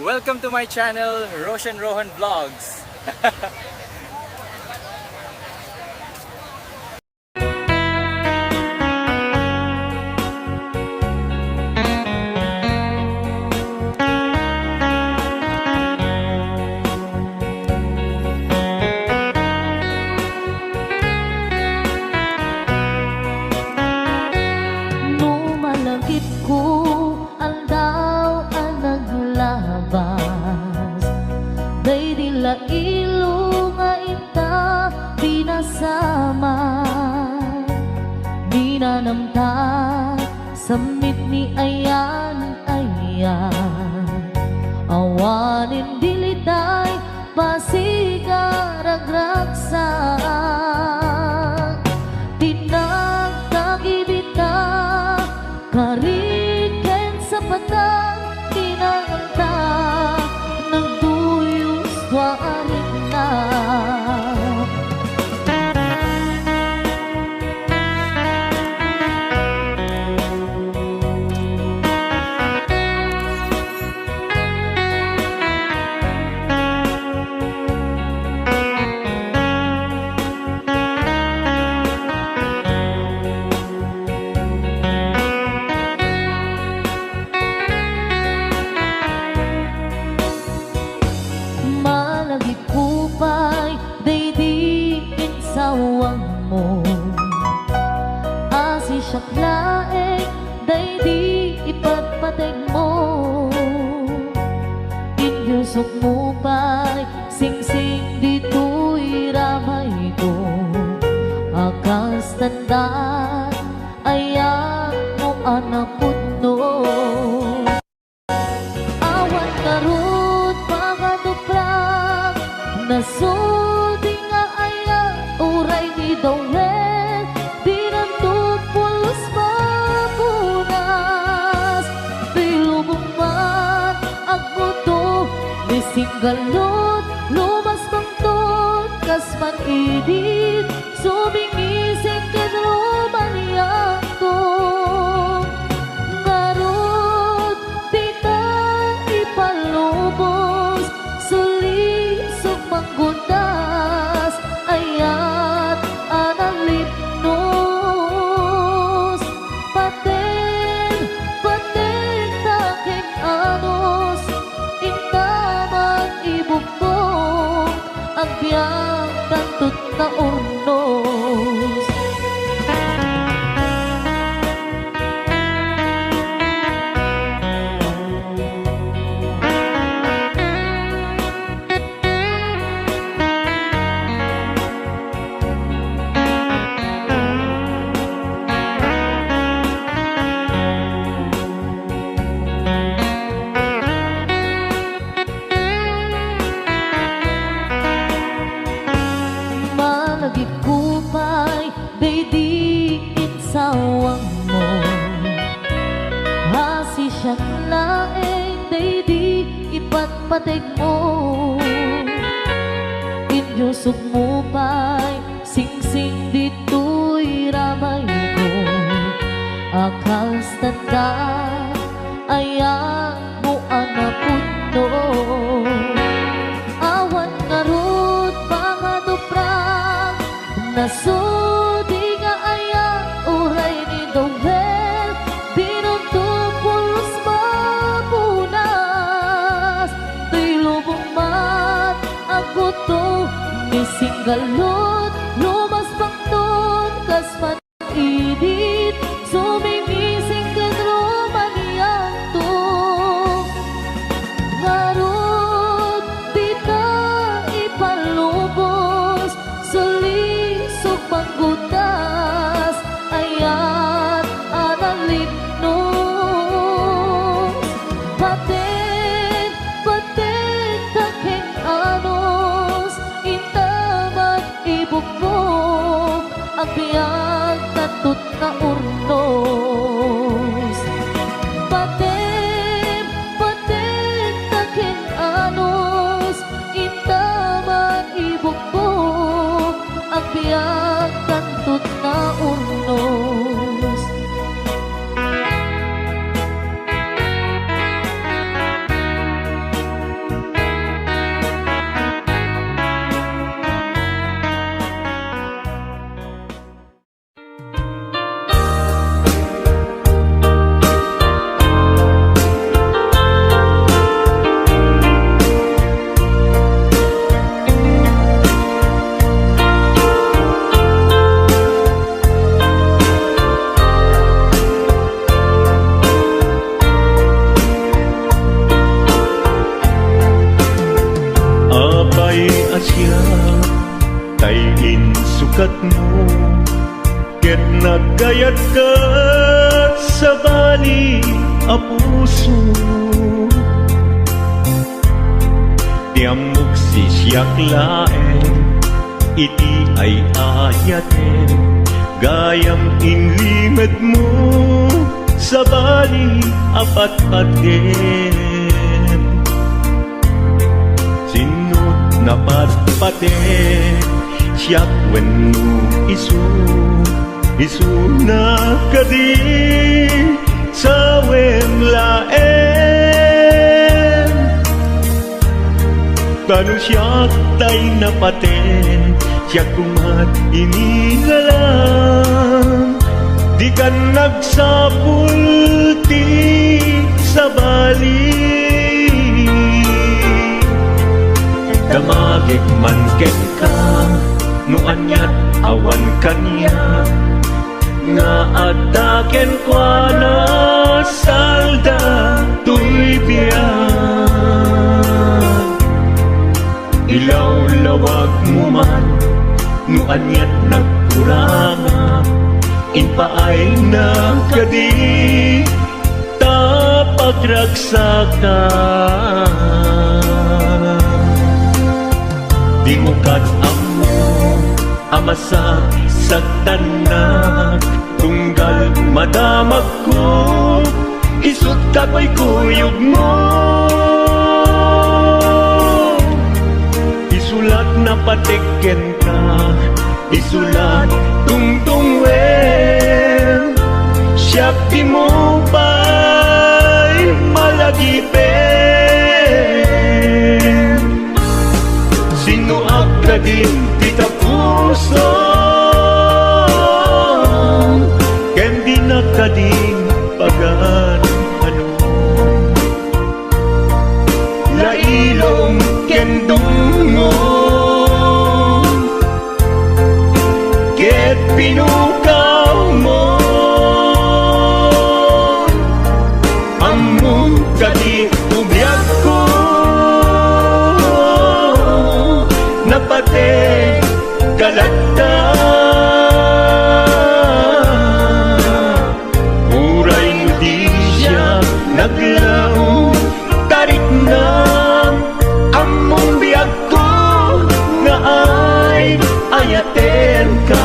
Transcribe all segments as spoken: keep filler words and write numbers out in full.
Welcome to my channel, Roshan Rohan Vlogs. No malagipko, aldaw a naglabas, daydi la ilong a inta pinasamak. Ninanamta, sammit ni ayan-ayan, awanen dilitay, pasigaragragsak. Tinagtagibita, kari ken sapatan, kinanganta, nagduyos tua a rinna. Malagipko pay daydi insawangmo. Asisiak laeng daydi ipatpategmo. Inyusokmo pay singsing ditoy ramayko a kas tanda, ayatmo a napudno. Awan ngarud makatuprak, nasudi nga ayat uray ni Dawel, dinanto pulos mapunas. Ti lubong man, agguto, ni singgalot, lumas bangton, kas man-idit, sumingising ken rumaniangto. Ngarud, dita ipalubos, sulisog manggutas, ayat a nalipnos. Paten, paten ta ken anus, inta man ibukbok, agbiag tanto ta urnos. Malagipko pay daydi insawangmo. Asisiak laeng daydi ipatpategmo. Inyusokmo pay singsing ditoy ramayko a kas tanda, ayatmo a napudno. Awan ngarud pangatuprak, nasudi nga ayat uray ni Dawel, dinunto pulos mapunas. Ti lubong man, agguto, ni singgalot, lumas bangton, kas man-idit, sumingising ken rumaniangto. Ngarud, dita ipalubos, sulisog manggutas, ayat a nalipnos. Paten, paten ta ken anus, inta man ibukbok, agbiag tanto ta urnos. Paten, paten ta ken anus, inta man ibukbok, agbiag tanto ta urnos. sukatmo, ket nagkayatkat sabali a puso. Ti ammok sisiak laeng iti ay-ayatem, gayam inlimedmo sabali a patpatem. Sinno napatpatek, siak wenno isu? Isuna kadi, sawem laeng. Tano siak tay napatek, siak koma ti inilalang. Dikan nagsapul ti sabali. Damagek man kenka no aniat awan kaniak, nga adda kenkuana salda toy biag. Ilawlawagmo man no aniat nagkurangak, impaayna kadi ta pagragsaka. Dimo kad ammo a masaksaktannak, tunggal madamagko, isut' kakuykuyogmo. Isulat napatek kenka, isulat tungtungwem, siak dimo pay malagipen. Sinnoak kadin ti tapusom, ken dinak kadin pagan-anom. Lailom ken dumngom ket pinukawmo. Ammom kadi ti biagko, napatek ka latta. Uray no di siak naglaom, tariknam, ammom biagko nga ay-ayatenka.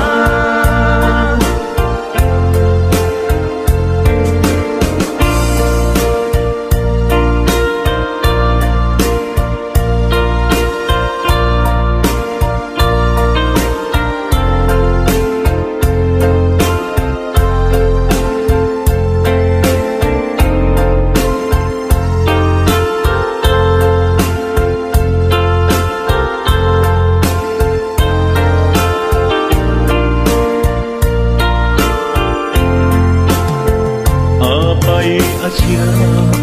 Apay a siak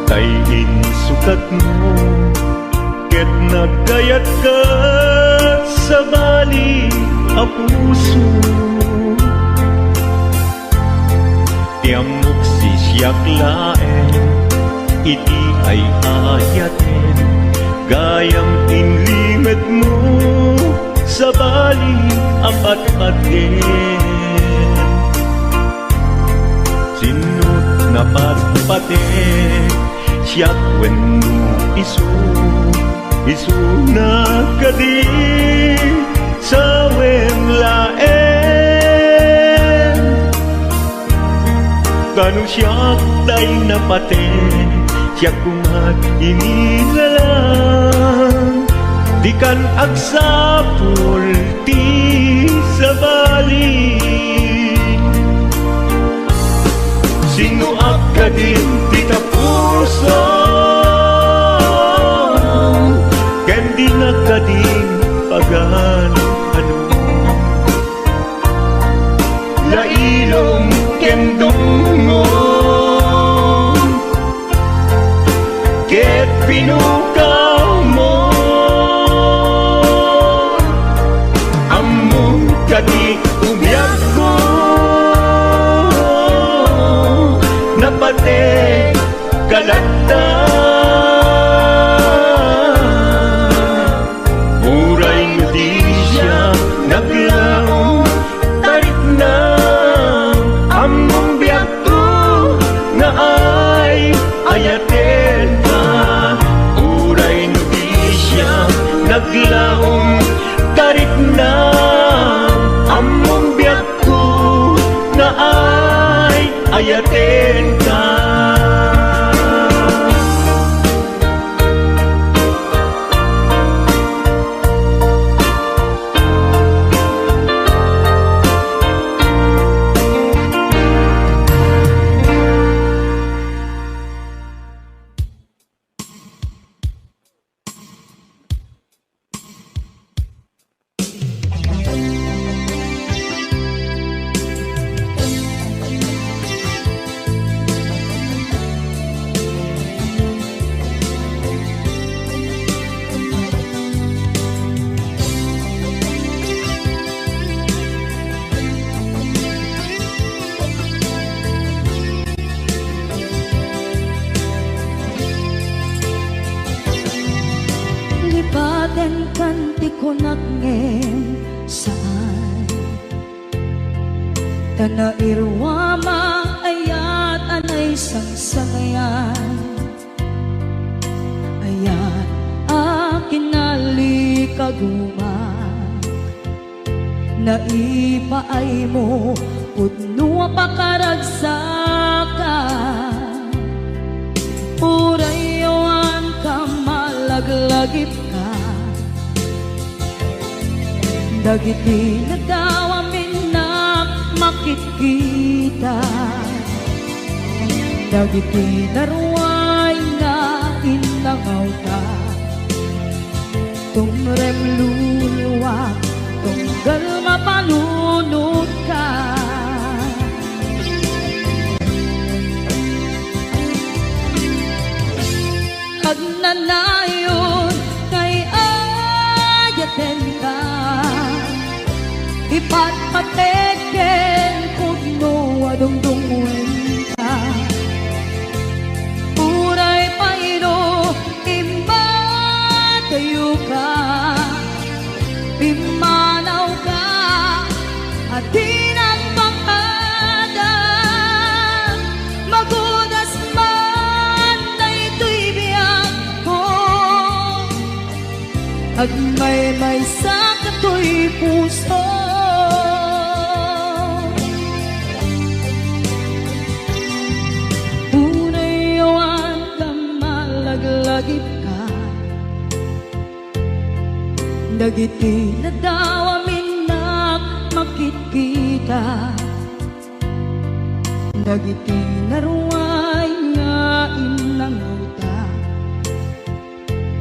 tay insukatmo, ket nagkayatkat sabali a puso. Ti ammok sisiak laeng iti ay-ayatem, gayam inlimedmo sabali a patpatem. Sinno napatpatek, siak wenno isu? Isuna kadi, sawem laeng. Tano siak tay napatek, siak koma ti inilalang. Dikan agsapul ti sabali. Sinnoak kadin ti tapusom, ken dinak kadin pagan-anom. Lailom ken dumngom ket pinukawmo. Ammom kadi ti biagko, napatek ka latta. Uray no di siak nagla Ayatenka. Lipatenkan ti kunak ngem saan. Ta nairuamang ayat a naisangsangayan. Ayat a kinalikaguma. Naipaaymo pudno a pakaragsakan. Uray awan ka malaglagipka. Dagiti nadawam innak makitkita. Dagiti naruay nga innangawta. Tumrem luluak, tunggal mapanunotka. Agnanayon nga ay-ayatenka. Ipatpatek ken pudno a dungdungngoenka. Uray pay no immadayoka, pimmanawka, a dinak pakada. Magudas man daytoy biagko. Agmaymaysa katoy puso. Uray awan ka malaglagipka. Dagiti nadawam innak makitkita. Dagiti naruay nga innangawta.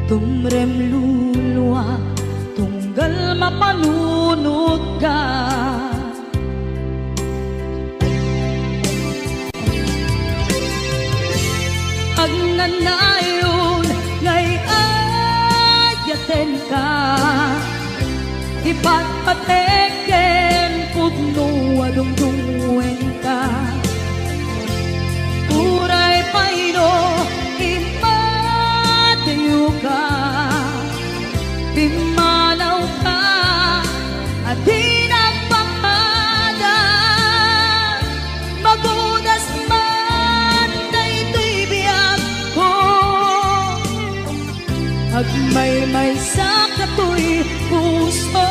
Tumrem luluak, tunggal mapanunotka. Agnanayon nga ay-ayatenka. Ipatpatek ken pudno a dungdungngoenka. Uray pay no immadayoka, pimmanawka, a dinak pakada. Magudas man daytoy biagko. Agmaymaysa katoy puso.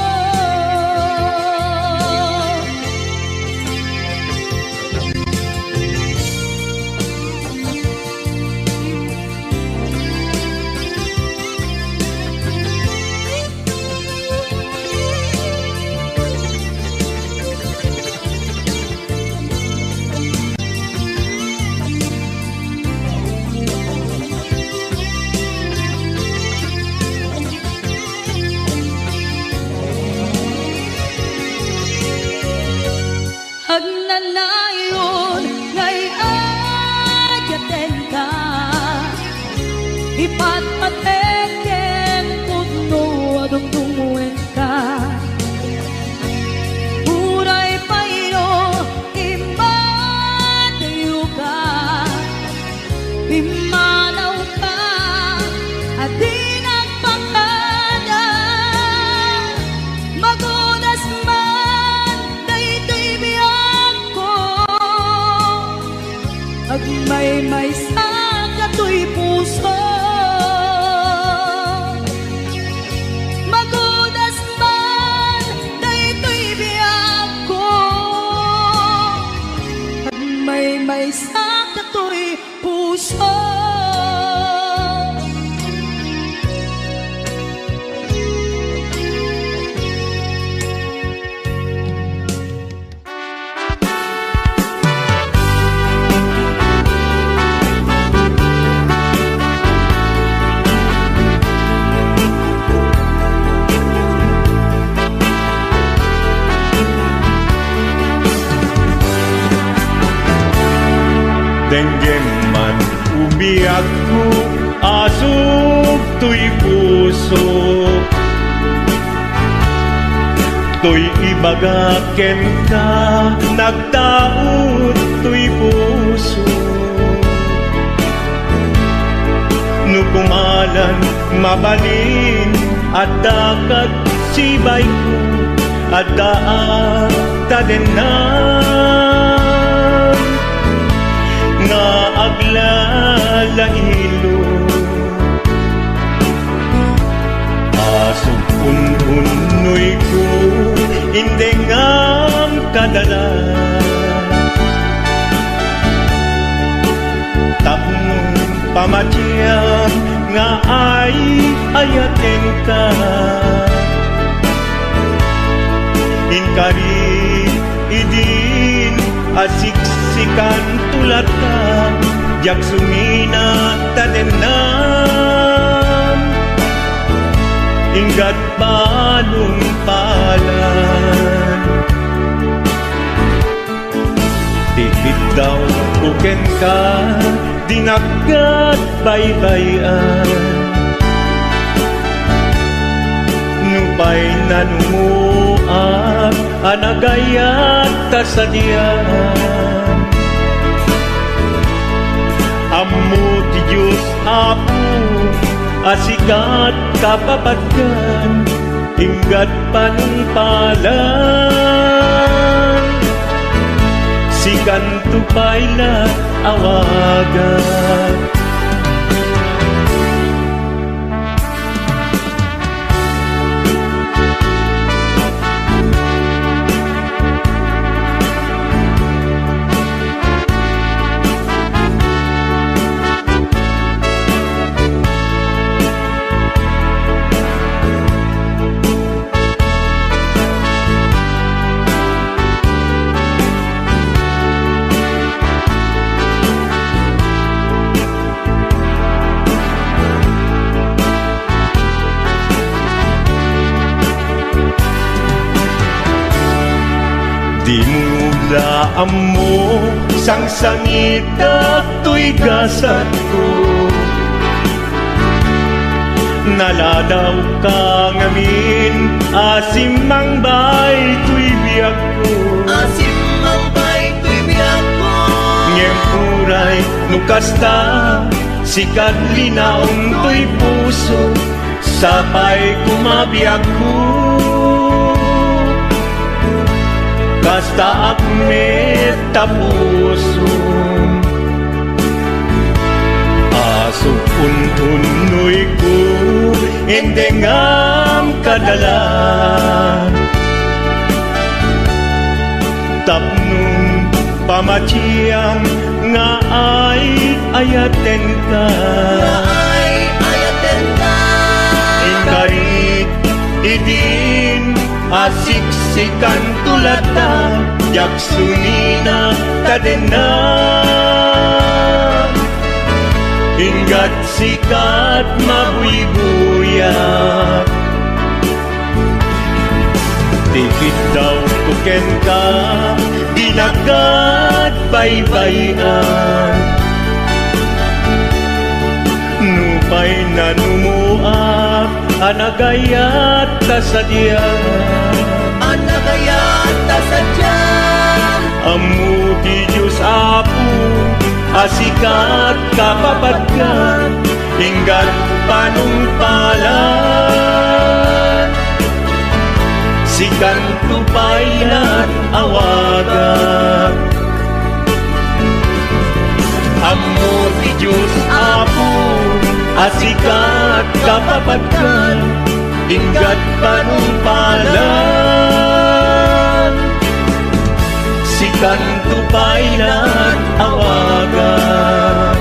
Agnanayon nga ay-ayatenka. Ipatpatek ken pudno a dungdungngoenka. Uray pay no immadayoka, pimmanawka, a dinak pakada. Magudas man daytoy biagko. Agmaymaysa katoy puso. Denggem man o biagko, asug toy puso. Toy ibagak kenka, nagtaud toy puso. No kumalan mabalin, adda kad sibayko, adda a tadennan nga aglalailo. Asug ununnoyko, indengam kadalan. Tapno pamatiam nga ay-ayatenka. Inkari idin a siksikanto latta, diak sumina tadennan. Inggat panungpalan. Ti kiddawko kenka, dinak ket baybay-an. Nupay nanumoak a nagayat ta sadian. Ammo ti Dios, Apo, a sika ti kapapadkan, inggat panungpalan. Sikanto pay la awagak. Dimo la ammo, sangsangitak toy gasatko. Naladawka ngamin a simmangbay toy biagko. A simmangbay toy biagko. Ngem uray no kasta, sika ti linaong toy puso, sapay koma biagko. Kastaak met ta puso. Asug ununnoyko, indengam kadalan. Tapno pamatiam nga ay-ayatenka. Nga ay-ayatenka. Inkari idin a siksikanto latta, diak sumina tadennan. Inggat sika ti mabuybuyak. Ti kiddawko kenka, dinak baybay-an. Nupay nanumoak a nagayat ta sadian. A nagayat ta sadian. Ammo ti Dios, Apo, a sika ti kapapadkan, inggat panungpalan. Sikanto pay la awagak. Ammo ti Dios, Apo, a sika ti kapapadkan, inggat panungpalan. Sikanto pay la awagak.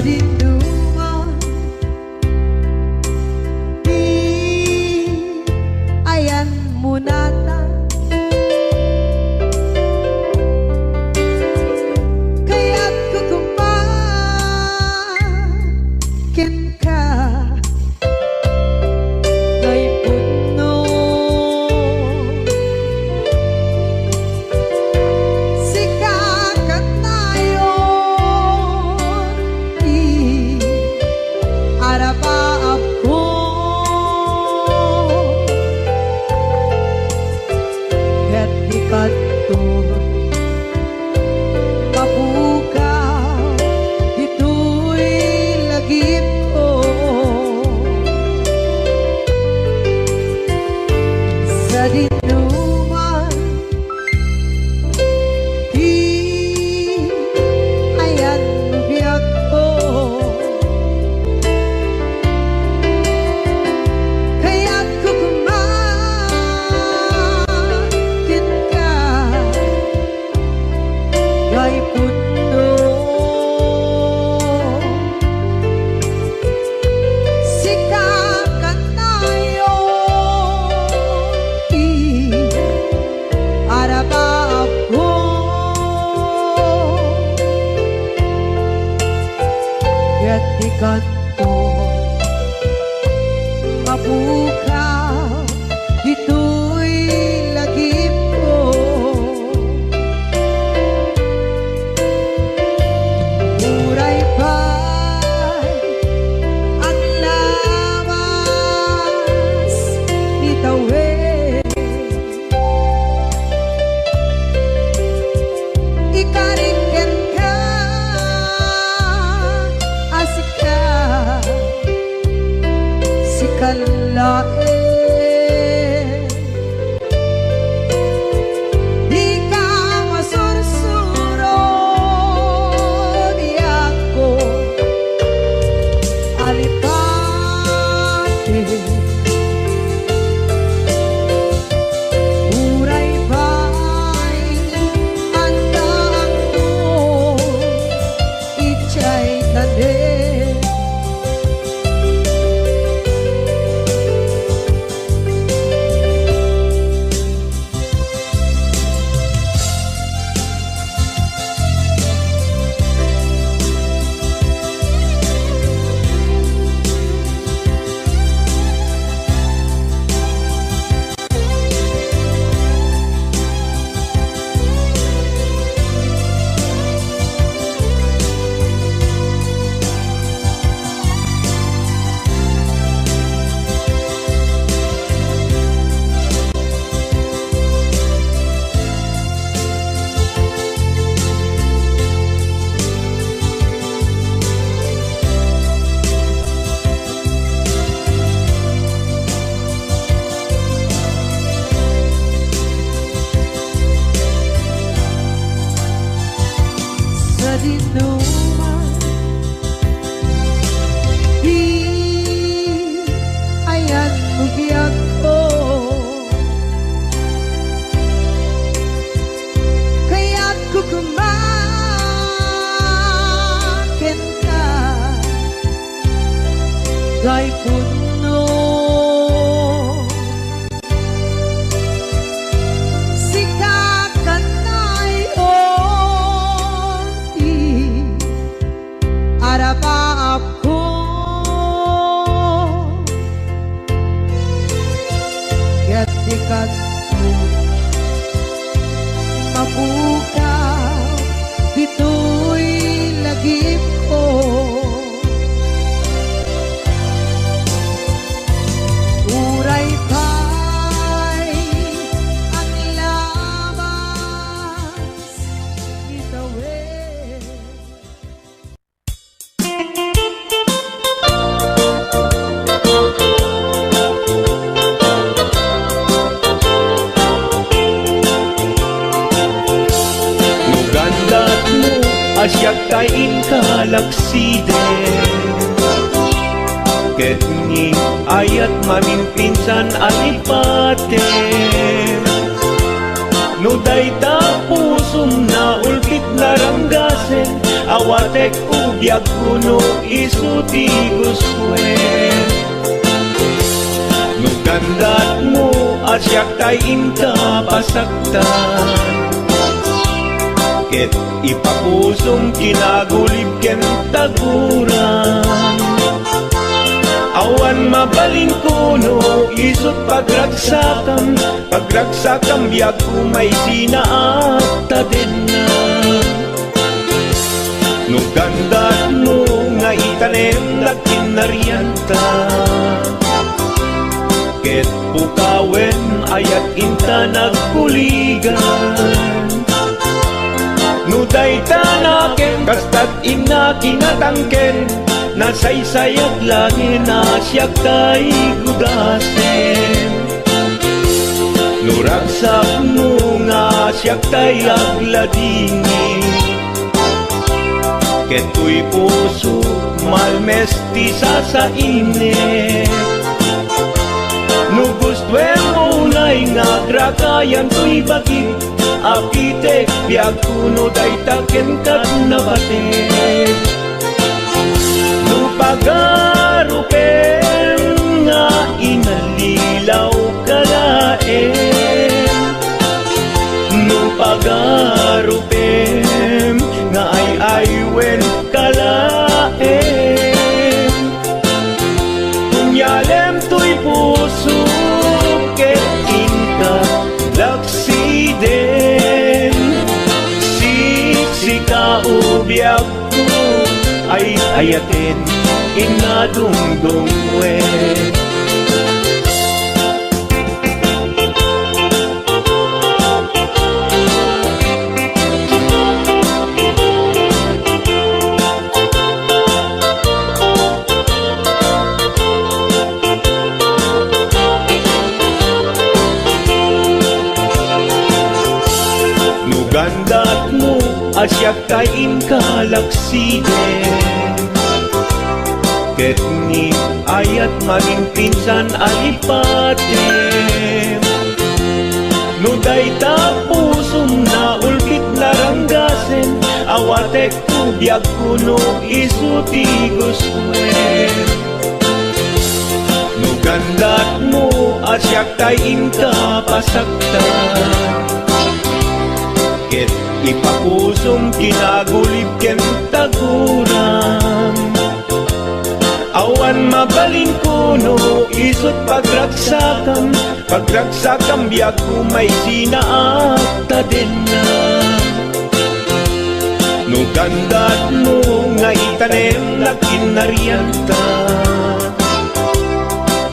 Sadinoman ti ayanmo natan, kayatko koma kenka. Ngay pudno, sika kanayon ti arabaabko. Ket di kanto mapukaw ditoy lagipko. Sadinoman ti ayan biagko, kayatko koma kenka. Ngay pudno, sika kanayon ti arabaabko. Ket di kanto mapukaw ditoy lagipko. Uray pay aglawas ni tawen, ikarik kenka a sika, sika laeng. Dika masursuro, biagko a lipati. Uray pay addaakto idiay tanem. Sadinoman ti ayanmo biagko, kayatko koma kenka. Ngay pudno, sika kanayon ti arabaabko. Ket di kanto mapukaw ditoy lagipko. Uray pay aglawas ni tawen. No gandatmo a siak tay inka laksiden, ket ni ayat maminpinsan a lipatem. No dayta pusom naulpit naranggasen, Awatek no biagko no isu ti gustoem. No gandatmo a siak tay inka pasaktan, ket ipapusom kinagulib ken taguran. Awan mabalinko no isut pagragsakam, pagragsakam biagko maisina a tadenna. No gandatmo nga itanem dagiti narianta, ket pukawen ayat inta nagbuligan. No dayta nakem kastat inna kinatangken, nasaysayat laeng a siak tay gudasem. No ragsakmo nga siak tay agladingit, ket toy pusok malmes ti sasainet. No gustoem unay nga agragayan toy bagik, apitek biagko no dayta kenka nabatek. No pagarupem nga inallilaw ka laeng, no pagarupem nga ay-aywen ka laeng, kunyalem toy pusok ket inka laksiden. Siksika o biag ko, ay-ayaten, inna dungdunguen. No gandatmo a siak tay inka laksiden, ket ni ayat maginpinsan a lipatem. No dayta pusom naulbit naranggasen, awatek no biagko no isu ti gustoem. No gandatmo a siak tay inka pasaktan, ket ipapusom kinagulib ken taguran. Awan mabalinko no isut pagragsakam, pagragsakam biagko maisina a tadenna. No gandatmo nga itanem dagiti narianta,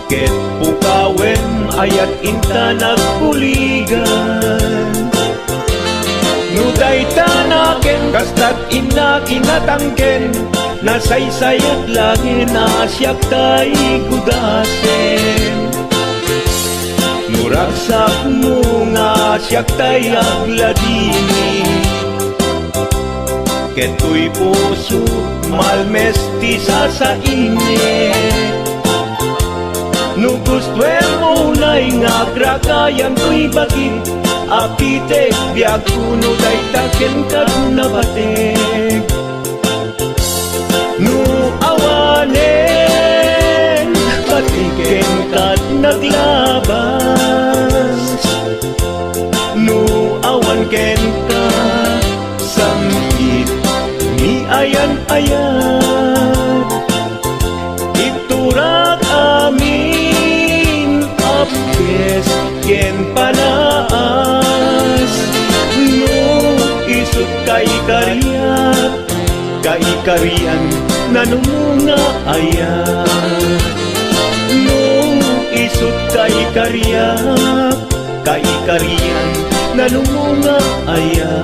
ket pukawen ayat inta nagbuligan. No dayta nakem kastat inna kinatangken, nasaysayat laeng a siak tay gudasem. No ragsakmo nga siak tay agladingit, ket toy puso malmes ti sasainet. No gustoem unay nga agragayan toy bagik, apitek biagko no dayta kenka nabatek. No awanen, bati kenka naglabas. No awan kenka, samkit ni ayan-ayat. Iturak amin a pes ken panaas. No isut kaikariak, kaikarian nanumunga aya? No isut kaikariak, kaikarian nanumunga aya?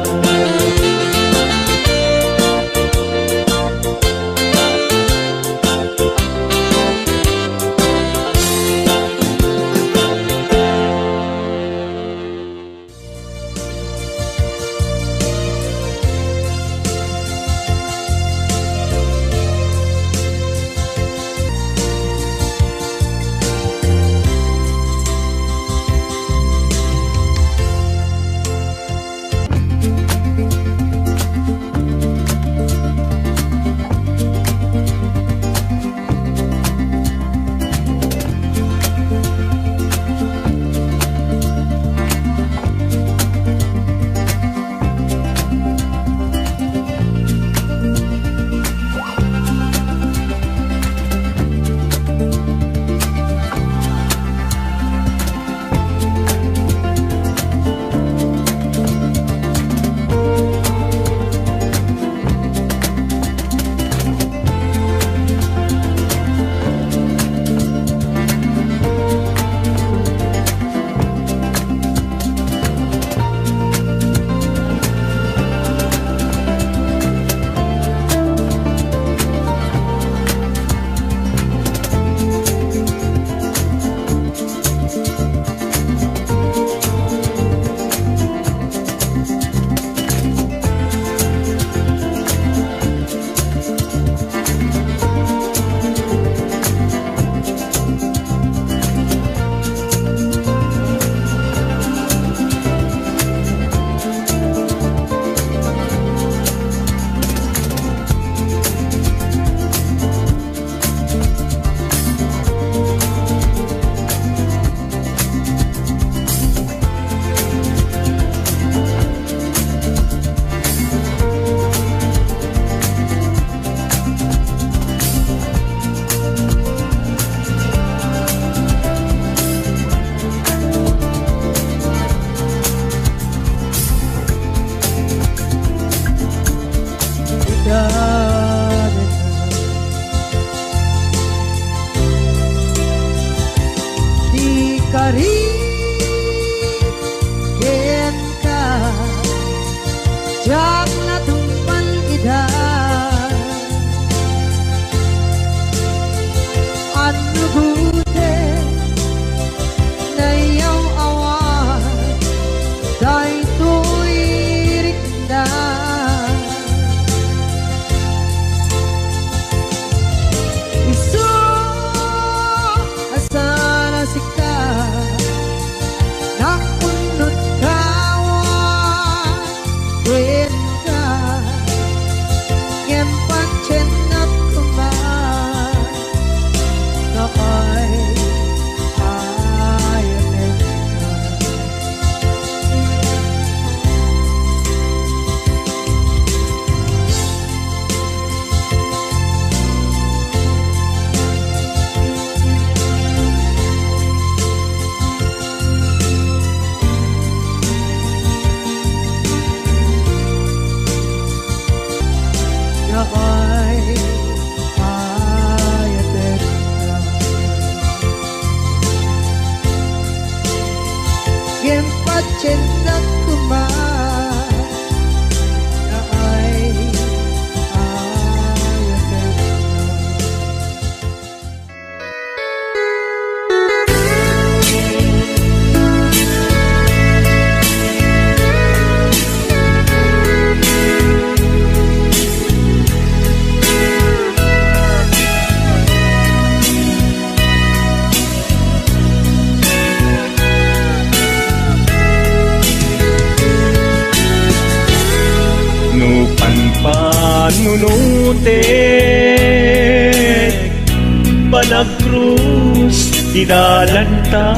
Ti dalanta,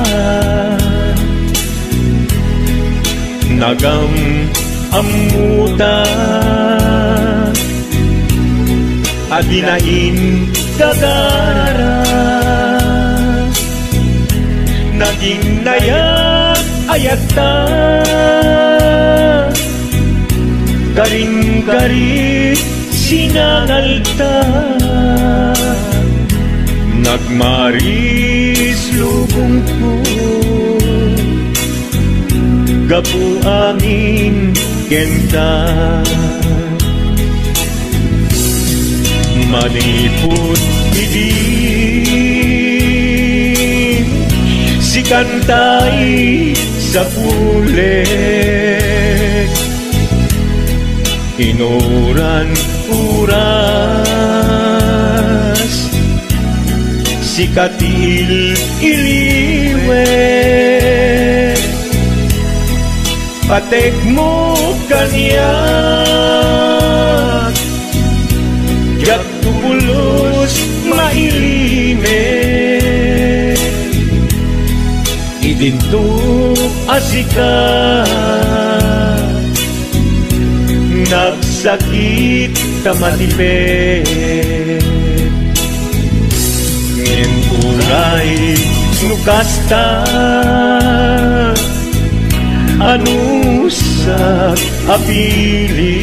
nagam-ammota, a dina inkagara. Naging nayag-ayatta, karin-karit sinangalta, nagmaris lubongko gapu amin kenta. Manipud idi, sikantay sapulek. Inuran oras, sika ti il-iliwek. Patekmo kaniak, diak to pulos mailimek. Idinto a sika, nagsakit ta matipet. Ngem uray no kasta, anusak a pilit.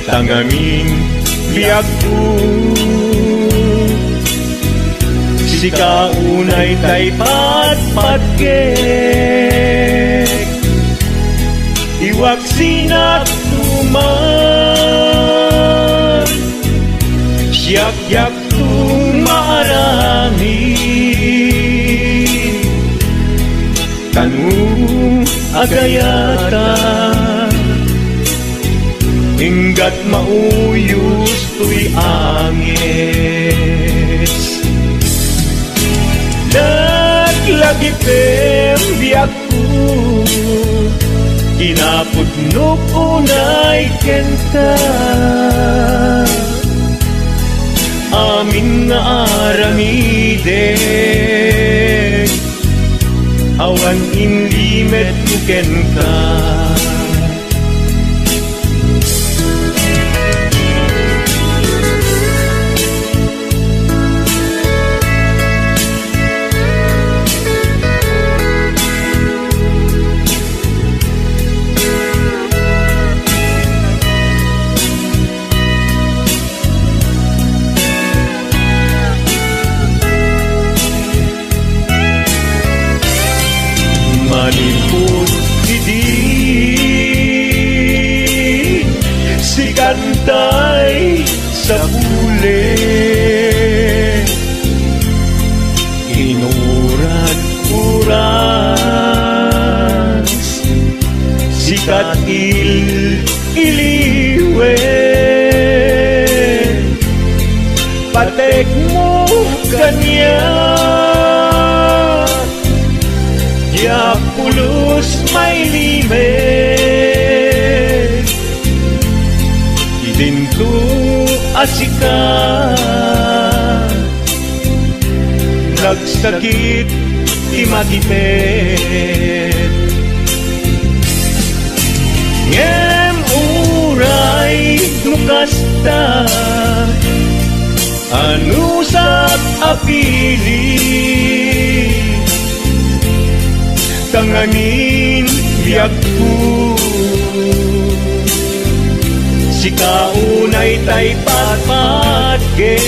Ta ngamin biagko, sika unay tay patpatkek. Iwaksinak tuman, siak diak to maaramid. Kano agayata, inggat mauyos toy anges. Naglagipem biagko, kinapudnok unay kenka. Amin nga aramidek, awan inlimetko kenka. Manipud idi, sikantay sapulek. Inuran oras, sika ti il-iliwek. Patekmo kaniak, diak pulos mailimek. Idinto a sika, nagsakit ti matipet. Ngem uray no kasta, anusak a pilit. Ta ngamin biagko, sika unay tay patpatkek.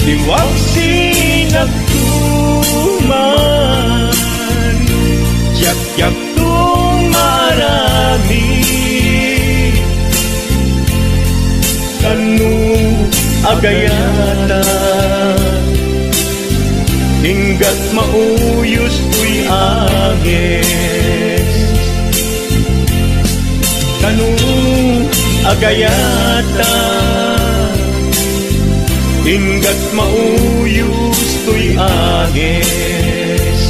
Iwaksinak tuman, diak diak to maaramid. Kano agayata, inggat mauyos toy anges. Kano agayata, inggat mauyos toy anges.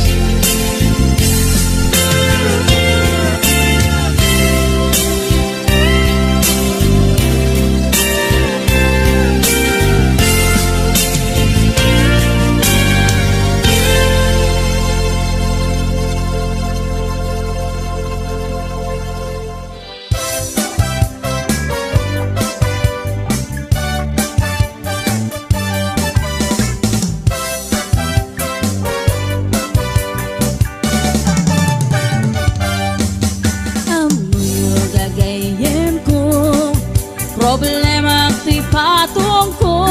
patungko,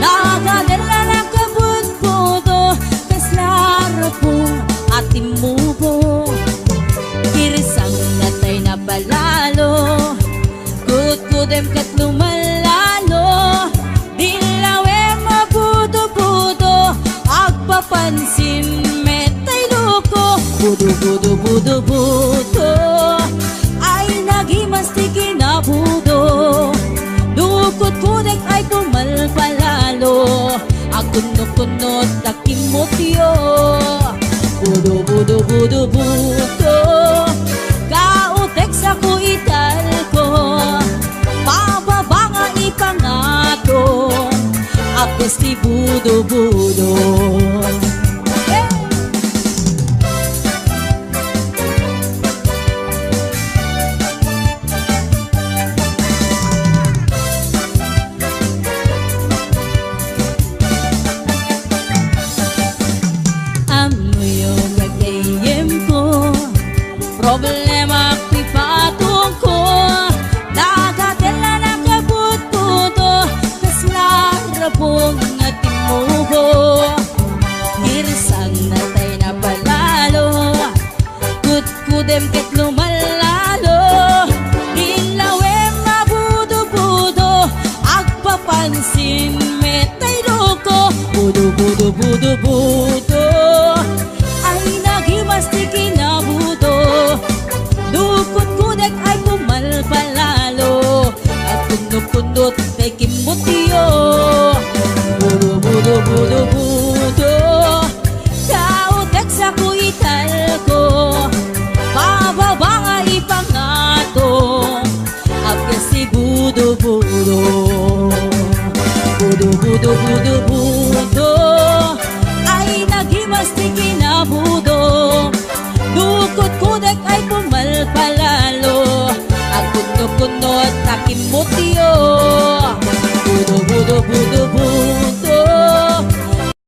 nagaderrana ket budbudo, kasla rupong a timmubo. Kirsang natay na palalo, kudkudem ket lumallalo, dillawem a budo-budo, agpapansin met tay loko. Budo-budo, budo-budo, ay nagimas ti kinabudo. Dukudkudek ay pumalpalalo, agkunno-kunno ta kimmutyo. Budo, budo, budo, budo, kautek sako italko, pababa nga ipangato, apes ti budo-budo. Ammoyo gagayyemko, problema ti patungko, nagaderrana ket budbudo, kasla rupong a timmubo. Kirsang natay na palalo, kudkudem ket lumallalo, dillawem a budo-budo, agpapansin met tay loko. Budo, budo, budo, budo, ay nagimas ti kinabudo. Dukudkudek ay pumalpalalo, agkunno-kunno tay kimmutyo. Budo, budo, budo, budo, kautek sako italko, pababa nga ipangato, apes ti budo-budo. Budo, budo, budo, budo,